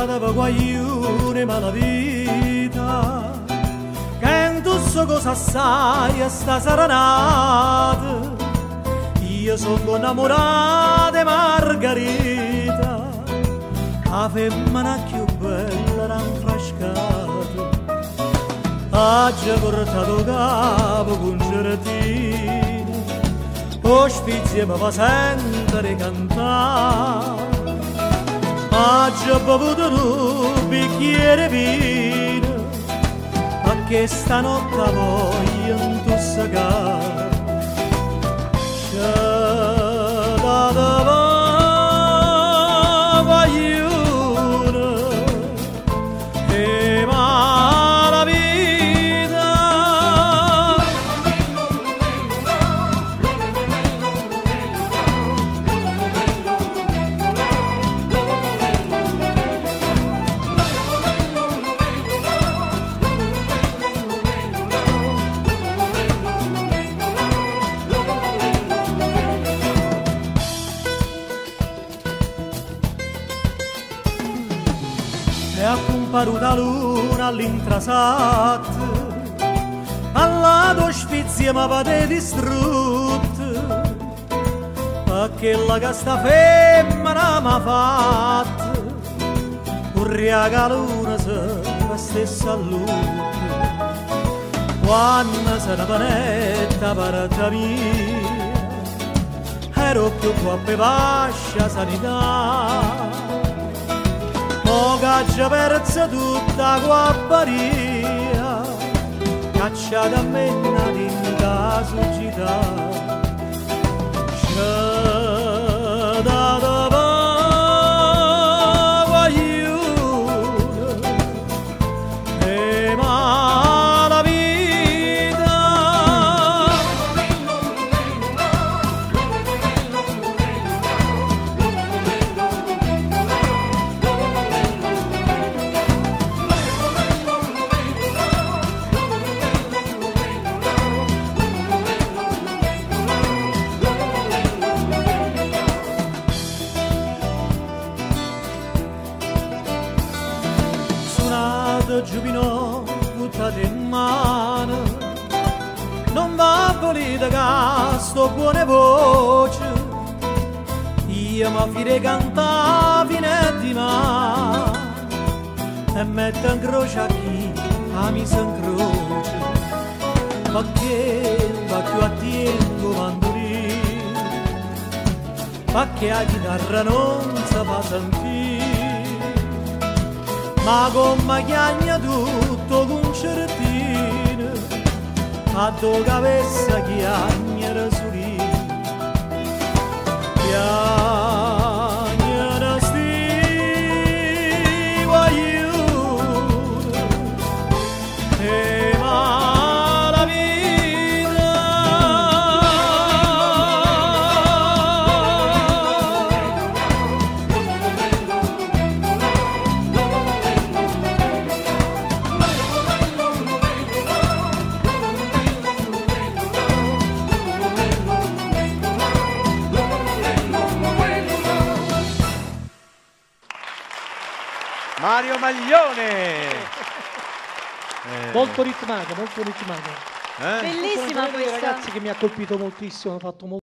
Sciatava guaglione malavita, che in tutto cosa sai sta serenata. Io sono innamorata di Margherita, la femmina più bella rinfrescata. Ha già portato capo concertino, o sfizio mi fa sentire cantare. Ha già bevuto un bicchiere vino, perché stanotte voglio intossicare. È accomparuta luna all'intrasatta, alla tua sfizia ma vade distrutta, perché la che sta femmina m'ha fatta, vorrei che la luna se la stessa luce, quando se ne venetta parata mia, ero più qua per bascia sanità. Mo caccia persa tutta guapparia, caccia da me una tinta società. Giubino buttate in mano, non va politica sto buone voce, io mi fido cantare fino a dimani e metto in croce a chi ha messo in croce, perché non va più a tempo mandolino, perché la chitarra non si fa sentire. Ma come chiagna tutto concertino, a dove avesse chiagnere su lì. Chiagnere sti guaglione e malavita. Mario Maglione! Molto ritmato, molto ritmato. Eh? Bellissima Sono uno dei questa. ragazzi che mi ha colpito moltissimo, hanno fatto molto.